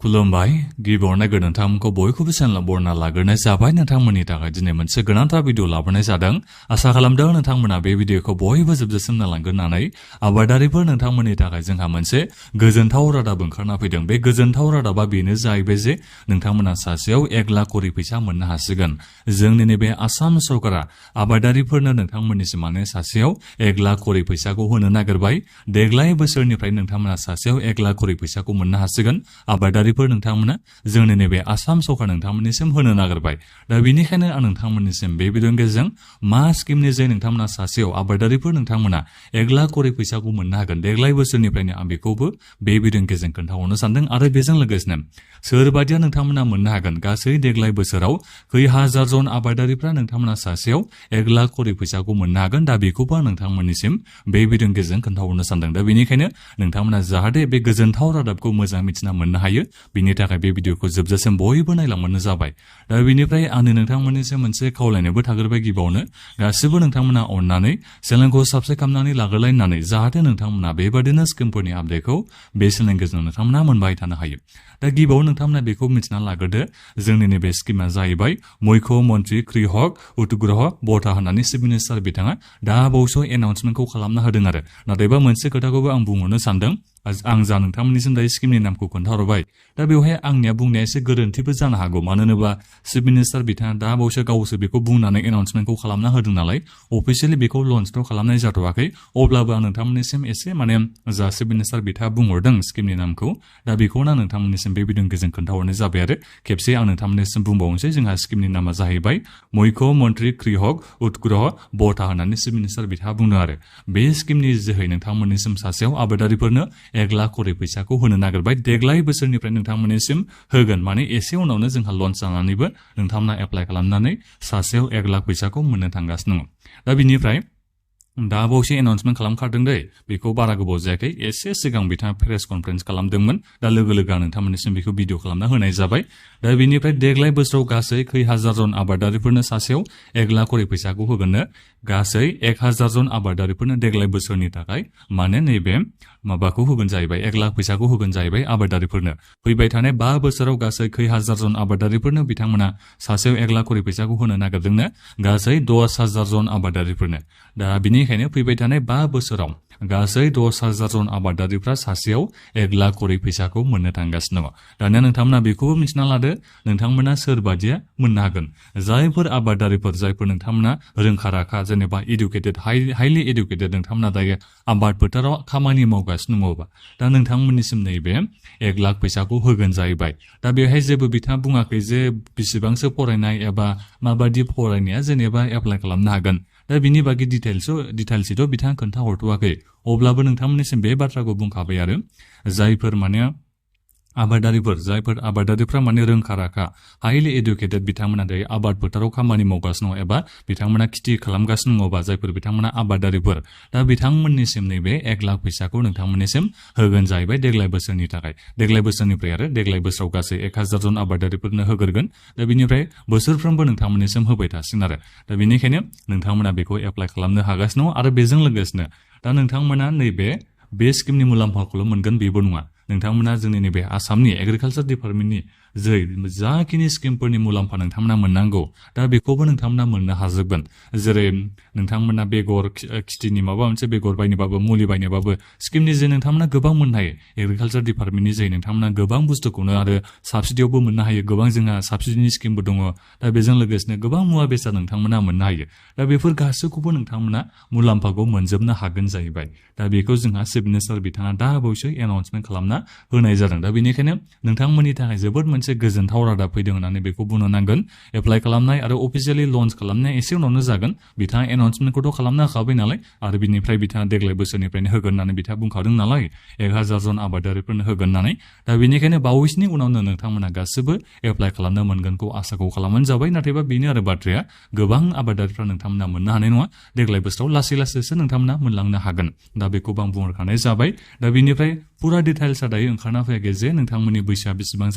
खुलुमबाय गिबियावनो नोंथांमोनखौ बयखौबो चेनेलाव बरना लाग्रोनाय जाबाय। नोंथांमोननि थाखाय दिनै मोनसे गोनांथार भिडिअ लाबोनाय जादों। आसा खालामदों नोंथांमोना बे भिडिअखौ बयबो जोबजासिम नायलांगोन होननानै। आबादारिफोर नोंथांमोननि थाखाय जोंहा मोनसे गोजोनथाव रादाब ओंखारना फैदों। बे गोजोनथाव रादाबा बेनो जाहैबाय जे नोंथांमोना सासेयाव 1 लाख करि फैसा मोननो हासिगोन। जोंनि नैबे आसाम सरकारा आबादारिफोरनो नोंथांमोननिसिम माने सासेयाव 1 लाख करि फैसाखौ होनो नागिरबाय। देग्लाय बोसोरनिफ्राय नोंथांमोना सासेयाव 1 लाख करि फैसाखौ मोननो हासिगोन। आबादारिफोर नोंथांमोना जोंनि नैबे आसाम सरकार नोंथांमोननिसिम होनो नागिरबाय। दा बेनिखायनो आं नोंथांमोननिसिम बे भिडिअनि गेजेरजों मा स्किमनि जे नोंथांमोना सासेयाव आबादारिफोर नोंथांमोना 1 लाख करि फैसाखौ मोननो हागोन। देग्लाय बोसोरनिफ्रायनो आं बेखौबो बे भिडिअनि गेजेरजों खोन्थाहरनो सानदों। आरो बेजों लोगोसेनो सोरबादिया नोंथांमोना मोननो हागोन। गासै देग्लाय बोसोराव खै हाजार जन आबादारिफ्रा नोंथांमोना सासेयाव 1 लाख करि फैसाखौ मोननो हागोन। दा बेखौबो आं नोंथांमोननिसिम बे भिडिअनि गेजेरजों खोन्थाहरनो सानदों। दा बेनिखायनो नोंथांमोना जाहाथे बे गोजोनथाव रादाबखौ मोजां मिथिना मोननो हायो, बिनि थाखाय बे भिडिअखौ जोबजासिम बयबो नायलांबानो जाबाय। दा बेनिफ्राय आंनि नोंथांमोननिसिम मोनसे खावलायनायबो थाग्रोबाय। गिबियावनो गासिबो नोंथांमोना अननानै चेनेलखौ साबस्क्राइब खालामनानै लाग्रोलायनानै जाहाथे नोंथांमोना बेबादिनो स्किमफोरनि आपडेटखौ बे चेनेलनि गेजेरजों नोंथांमोना मोनबाय थानो हायो। दा गिबियाव नोंथांमोना बेखौ मिथिना लाग्रोदो। जोंनि नैबे स्किमा जाहैबाय मुख्य मन्त्रि कृषक उत्ग्रह बटा होननानै चिफ मिनिस्टार बिथाङा दा बावैसो एनाउन्समेन्टखौ खालामना होदों आरो। नाथायबा मोनसे खोथाखौबो आं बुंहरनो सानदों। आं जा नोंथांमोननिसिम दायो स्किमनि नामखौ खोन्थाहरबाय, दा बेवहाय आंनिया बुंनाया एसे गोरोन्थिबो जानो हागौ। मानो होनोबा चिफ मिनिस्टार बिथाङा दा बावैसो गावसो बेखौ बुंनानै एनाउन्समेन्टखौ खालामना होदों नालाय, अफिसियेलि बेखौ लन्चथ' खालामनाय जाथ'वाखै। अब्लाबो आं नोंथांमोननिसिम एसे माने जा चिफ मिनिस्टार बिथाङा बुंहरदों स्किमनि नामखौ, दा बेखौनो आं नोंथांमोननिसिम बे भिडिअनि गेजेरजों खोन्थाहरनाय जाबाय आरो। खेबसे आं नोंथांमोननिसिम बुंबावनोसै, जोंहा स्किमनि नामा जाहैबाय मुख्य मन्त्रि कृषक उत्ग्रह बटा होननानै चिफ मिनिस्टार बिथाङा बुंदों आरो। बे स्किमनि जोहै नोंथांमोननिसिम सासेयाव आबादारिफोरनो 1 लाख करि फैसाखौ होनो नागिरबाय। देग्लाय बोसोरनिफ्राय नोंथांमोननिसिम होगोन। माने एसे उनावनो जोंहा लन्च जानानैबो नोंथांमोना एप्लाइ खालामनानै सासेयाव 1 लाख फैसाखौ मोननो थांगासिनो दङ। दा बिनिफ्राय दा बावैसो एनाउन्समेन्ट खालामखादों दै, बेखौ बारा गोबाव जायाखै, एसे सिगां बिथाङा प्रेस कनफारेन्स खालामदोंमोन। दा लोगो लोगो आं नोंथांमोननिसिम बेखौ भिडिअ खालामना होनाय जाबाय। दा बेनिफ्राय देग्लाय बोसोराव गासै खै हाजार जन आबादारिफोरनो सासेयाव 1 लाख करि फैसाखौ होगोननो। गासै 1000 जन आबादारिफोरनो देग्लाय बोसोरनि थाखाय माने नैबे माबाखौ होगोन जाहैबाय, 1 लाख फैसाखौ होगोन जाहैबाय आबादारिफोरनो। फैबाय थानाय 5 बोसोराव गासै खै हाजार जन आबादारिफोरनो बिथांमोना सासेयाव 1 लाख करि फैसाखौ होनो नागिरदोंनो। गासै 10,000 जन आबादारिफोरनो। दा बिनिखायनो फैबाय थानाय 5 बोसोराव गासै 10,000 जन आबादारिफ्रा सासेयाव 1 लाख करि फैसाखौ मोननो थांगासिनो दङ। दानिया नोंथांमोना बेखौबो मिथिना लादो, नोंथांमोना सोरबादिया मोननो हागोन। जायफोर आबादारिफोर, जायफोर नोंथांमोना रोंखा राखा, जेनेबा इडुकेटेड, हाइलि इडुकेटेड, नोंथांमोना दायो आबाद फोथाराव खामानि मावगासिनो दङबा, दा नोंथांमोननिसिम नैबे 1 लाख फैसाखौ होगोन जाहैबाय। दा बेवहाय जेबो बिथाङा बुङाखै जे बेसेबांसो फरायनाय एबा माबादि फरायनाया जेनेबा एप्लाइ खालामनो हागोन। दा बिनि बागै डिटेल्सथ' बिथाङा खोन्थाहरथ'वाखै। अब्लाबो नोंथांमोननिसिम बे बाथ्राखौ बुंखाबाय आरो, जायफोर माने जायफोर आबादारिफ्रा माने रोंखा राखा, हाइलि एडुकेटेड, बिथांमोना दायो आबाद फोथाराव खामानि मावगासिनो दङ एबा बिथांमोना खेथि खालामगासिनो दङबा, जायफोर बिथांमोना आबादारिफोर, दा बिथांमोननिसिम नैबे 1 लाख फैसाखौ नोंथांमोननिसिम होगोन जाहैबाय देग्लाय बोसोरनि थाखाय। देग्लाय बोसोरनिफ्राय आरो देग्लाय बोसोराव गासै 1000 जन आबादारिफोरनो होगोरगोन। दा बिनिफ्राय बोसोरफ्रोमबो नोंथांमोननिसिम होबाय थासिगोन आरो। दा बेनिखायनो नोंथांमोना बेखौ एप्लाइ खालामनो हागासिनो दङ। आरो बेजों लोगोसेनो दा नोंथांमोना नैबे बे स्किमनि मुलाम्फाखौल' मोनगोन बेबो नङा। नोंथांमोना जोंनि नैबे आसामनि एग्रिकालसार डिपार्टमेन्टनि जाखिनि स्किमफोरनि मुलाम्फा नोंथांमोना मोननांगौ, दा बेखौबो नोंथांमोना मोननो हाजोबगोन। जेरै नोंथांमोना बेगर खिथिनि माबा मोनसे बेगर बायनोबाबो, मुलि बायनोबाबो स्किमनि जे नोंथांमोना गोबां मोननो हायो। एग्रिकालसार डिपार्टमेन्टनि जे नोंथांमोना गोबां बुस्थुखौनो आरो साबसिडियावबो मोननो हायो। गोबां जोंहा साबसिडिनि स्किमबो दङ। दा बेजों लोगोसेनो गोबां मुवा बेसाद नोंथांमोना मोननो हायो। दा बेफोर गासैखौबो नोंथांमोना मुलाम्फाखौ मोनजोबनो हागोन जाहैबाय। दा बेखौ जोंहा चिफ मिनिस्टार बिथाङा दा बावैसो एनाउन्समेन्ट खालामना होनाय जादों। दा बेनिखायनो नोंथांमोननि थाखाय जोबोद मोनसे गोजोनथाव रादाब फैदों होननानै बेखौ बुंनो नांगोन। एप्लाइ खालामनाय आरो अफिसियेलि लन्च खालामनाया एसे उनावनो जागोन। बिथाङा एनाउन्समेन्टखौथ' खालामना होखाबाय नालाय, आरो बिनिफ्राय बिथाङा देग्लाय बोसोरनिफ्रायनो होगोन होननानै बिथाङा बुंखादों नालाय, 1000 जन आबादारिफोरनो होगोन होननानै। दा बेनिखायनो बावैसोनि उनावनो नोंथांमोना गासिबो एप्लाइ खालामनो मोनगोनखौ आसाखौ खालामनानै जाबाय। नाथायबा बेनो आरो बाथ्राया, गोबां आबादारिफ्रा नोंथांमोना मोननो हानाय नङा। देग्लाय बोसोराव लासै लासैसो नोंथांमोना मोनलांनो हागोन। दा बेखौबो आं बुंहरखानाय जाबाय। दा बेनिफ्राय फुरा डिटेल्सआ दायो ओंखारना फैयाखै जे नोंथांमोननि बैसोआ बेसेबां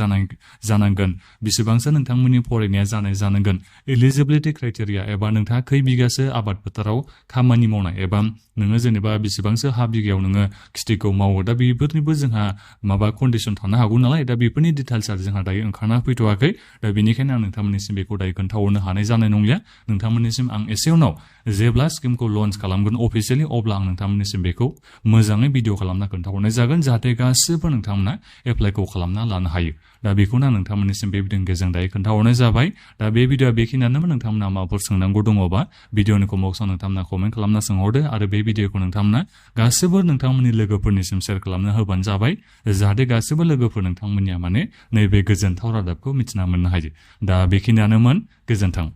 जानांगोन बेसेबांसो नोंथांमोननि फरायनाया जानांगोन एलिजिबिलिटि क्राइटेरिया एबा नोंथाङा खै बिगासो आबाद फोथाराव खामानि मावनाय एबा नोङो जेनेबा बेसेबांसो हा बिगायाव नोङो खिथिखौ मावो दा बेफोरनिबो जोंहा माबा कन्डिसन थानो हागौ नालाय दा बेफोरनि डिटेल्सआ जोंहा दायो ओंखारना फैथ'वाखै दा बेनिखायनो आं नोंथांमोननिसिम बेखौ दायो खोन्थाहरनो हानाय जानाय नंलिया नोंथांमोननिसिम आं एसे उनाव जेब्ला स्किमखौ लन्च खालामगोन अफिसियेलि अब्ला आं नोंथांमोननिसिम बेखौ मोजाङै भिडिअ खालामना खोन्थाहरनाय जागोन जाहाथे गासिबो नोंथांमोना एप्लाइखौ खालामना लानो हायो दा बेखौनो आं नोंथांमोननिसिम बे भिडिअनि गेजेरजों दायो खोन्थाहरनाय जाबाय दा बे भिडिअआ बेखिनियानोमोन नोंथांमोना माबाफोर सोंनांगौ दङबा भिडिअनि कमेन्ट बक्सआव नोंथांमोना कमेन्ट खालामना सोंहरदो आरो बे भिडिअखौ नोंथांमोना गासिबो नोंथांमोननि लोगोफोरनिसिम शेयार खालामना होबानो जाबाय जाहाथे गासिबो लोगोफोर नोंथांमोननिया माने नैबे गोजोनथाव रादाबखौ मिथिना मोननो हायो दा बेखिनियानोमोन गोजोन्थों